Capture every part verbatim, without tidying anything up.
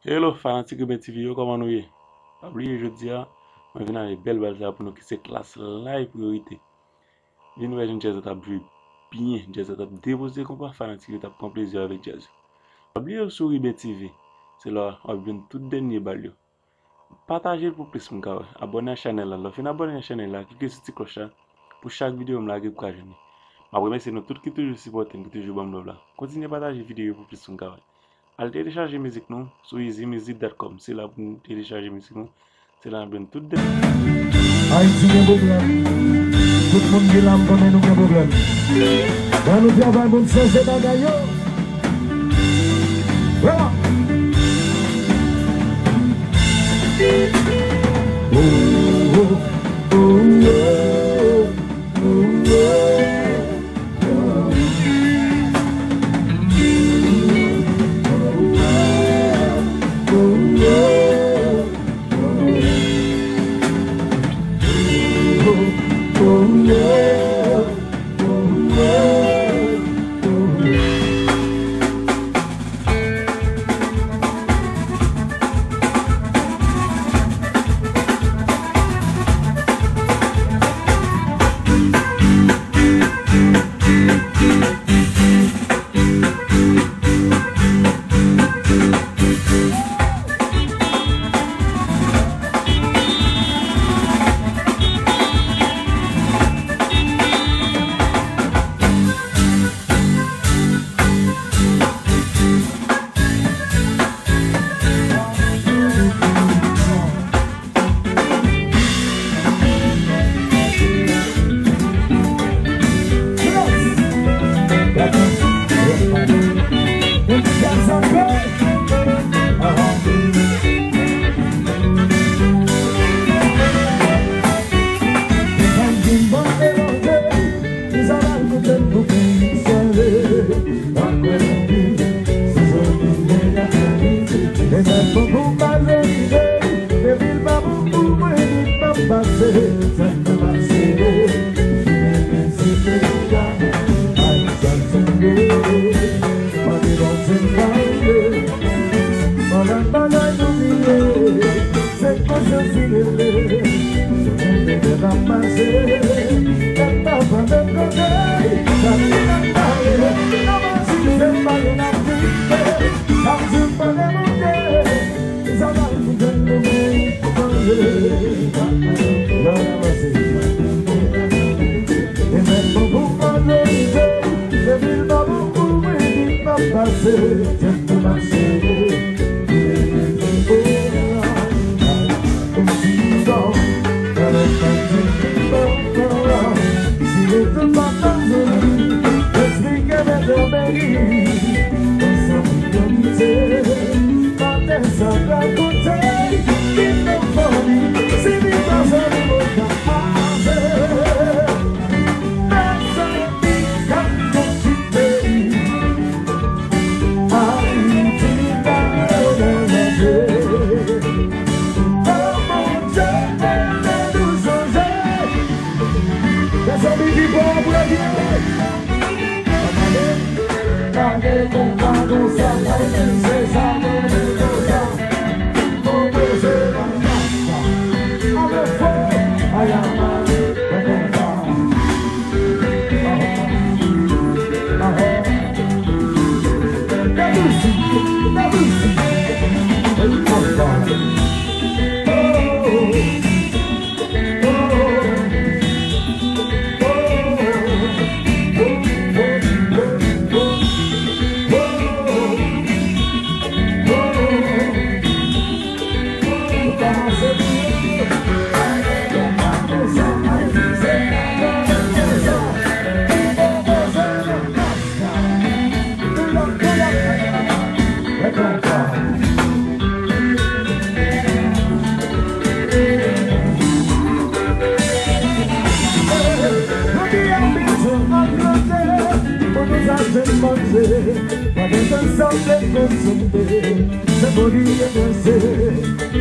Hello, fanatik Riben T V yo, kòman nou ye? Pa bliye jodi a, mwen vin avèk bèl bal sa pou nou ki se Klass Live Priorité. Vin wè jan djaz la t ap jwe byen, djaz la t ap depoze konpa, fanatik yo t ap pran plezi avèk djaz yo. Pa bliye si w Riben T V, se la w ap jwenn tout dènye bal yo. Pataje l pou plis moun ka wè. Abòne a chanèl la. Lè w fin abòne a chanèl la, klike sou ti klòch la pou chak videyo m lage pou ka jwenn li. M ap remèsye nou tout ki toujou sipòte m, ki toujou ban m love la. Kontinye pataje videyo pou plis moun ka wè. Al telechaje mizik nou sou easy music dot com. Se la pou nou telechaje mizik nou. Se la n ap jwenn tout de. Ayiti gen pwoblèm. Tout moun ki la, m konnen nou gen pwoblèm. Ban nou travay, moun chanje bagay yo. Vwala. Oh, oh, oh, oh.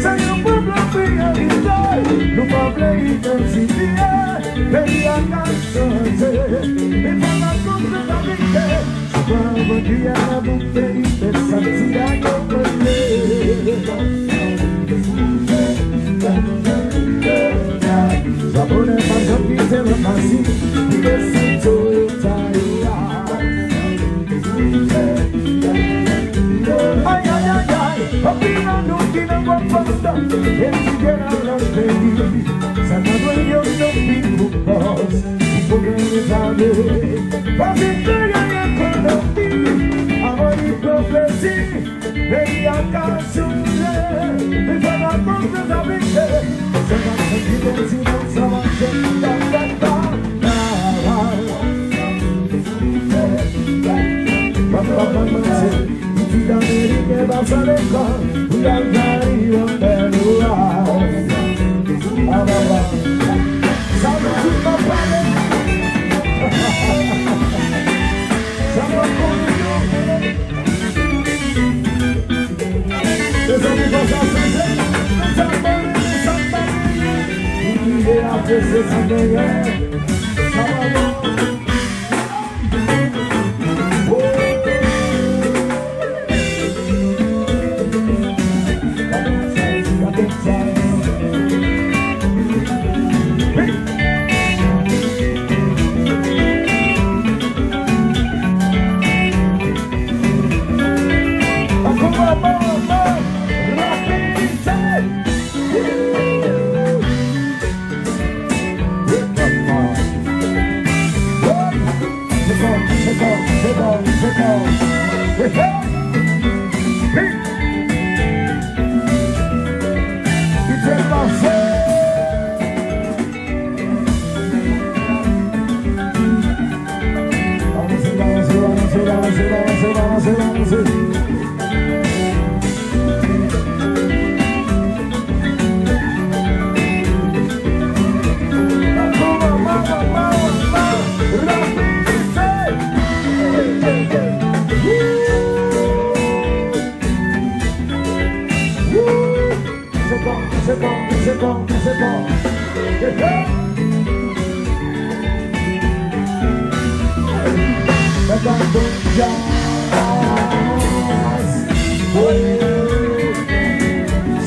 Se yon pwoblèm priyorite, nou pa vle idantifye. Peyi a ka chanje, li pa ka kontinye konflikte. Se pa avan Giyana pou peyi fè sa ti a yo mande. Anpil nan nou ki nan gwòp pandan etidye nan lòt peyi. Sa ka dwe yon anpil pou pòs, pou pwogram egzamen. Pwofite gen ekonomi, avan li pran plezi. Peyi a ka soufle, li fè lakou nou abite. Se pa sa ki pèdi nou sa mache, nou ta fè kanaval. Papa, manman, se pitit ameriken, pa sa lekòl, pou y al Karibe, an bèl ou a. A, papa. Sa nou tout nan pale. Sa mwen konnen yo. Mezanmi, fò sa chanje. Sa mwen, sa mwen. Obliye apresye sa genyen. Sa va bon. Se bon, se bon, se bon, se bon. Hey, hey. Mwen ta bon jazz.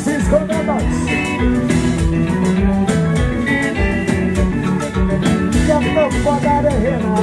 Cisco Damax. Yap nan fwa gade hena.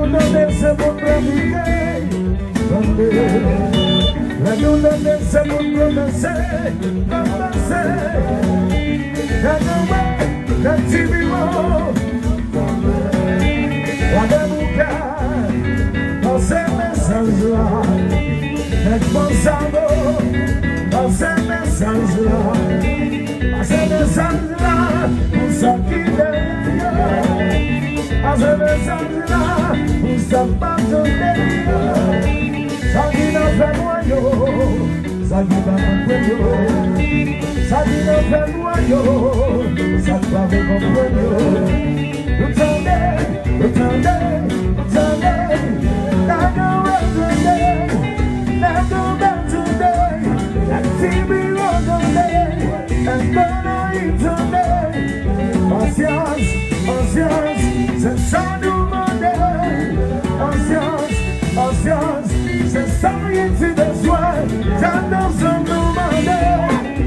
Tande se moun pratike, tande. Lè nou tande se moun pwofese, pwofese. Gade wè, gade ti biwo. Gade bouka, pase mesaj la. Nèg Panzano, pase mesaj la. Pase mesaj la pou sa ki dèyè yo. Pase mesaj la pou sa k pa tande yo. Sa ki nan fè nwa yo, sa ki pa konprann yo. Sa ki nan fè nwa yo, sa k pa vle konprann yo. Nou tande, nou tande, nou tande. Nèg yo tande, nèg yo tande. Nèg ti biwo tande. Pasyans, pasyans, se sa nou mande. Pasyans, pasyans, se sa Ayiti bezwen. Tandans nou mande.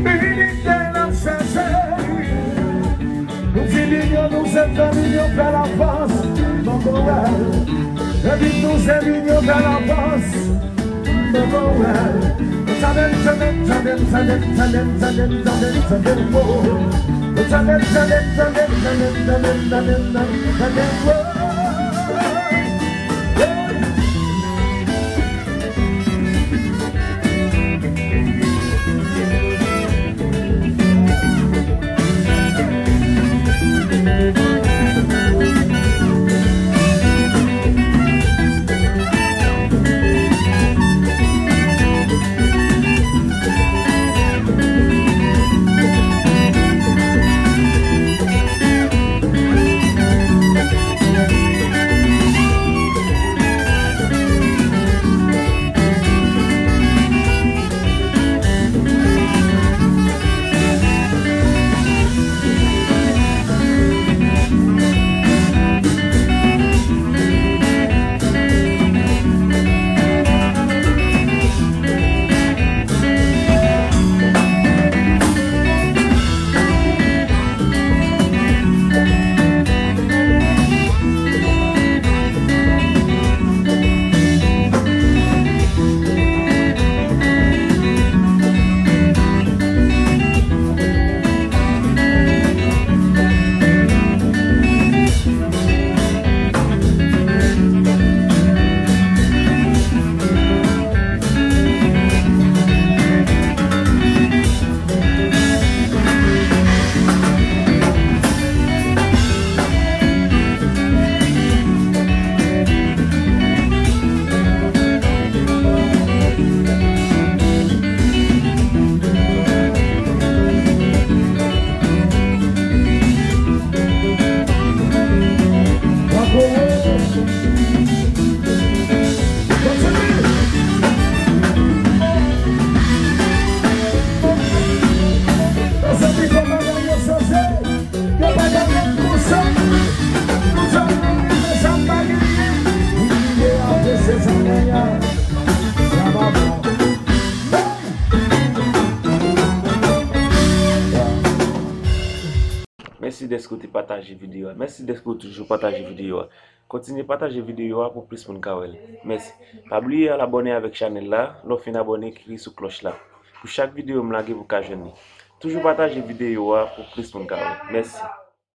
Inite n ap chache. Nou di linyon nou se fè linyon fè lafòs. Donk, wè. Epi nou se linyon fè lafòs. Mèsi dèske w te pataje videyo a. Mèsi dèske w toujou pataje videyo a. Kontinye pataje videyo a pou plis moun ka wè l. Mèsi. Pa bliye al abòne avèk chanèl la. Lè w fin abòne, klike sou klòch la. Pou chak videyo m lage, pou w ka jwenn li. Toujou pataje videyo a pou plis moun ka wè l. Mèsi.